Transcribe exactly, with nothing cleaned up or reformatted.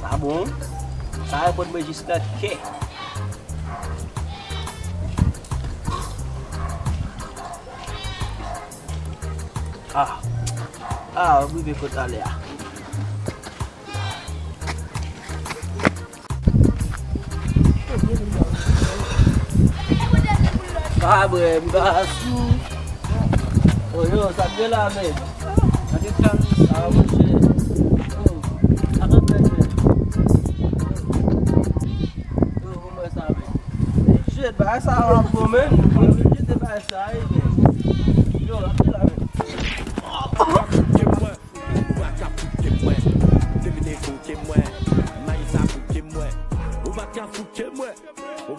A bon? Sa reponn mwen jis nan kè. Ah. Ah, m rive kot ale a. Pa bre, m pa sou. Oh, yo, sa te la, men. Gade kalm sa, monchè. Oh, sa konn fè, men. Yo, kòman sa, men? Shit, bagay sa w ap bon, men. Mwen jete bagay sa, wi, men. Yo, sa te la, men. Ou pa ka fouke mwen. Ou pa ka fouke mwen. Devine fouke mwen. Mayisa fouke mwen. Ou pa ka fouke mwen. Ou pa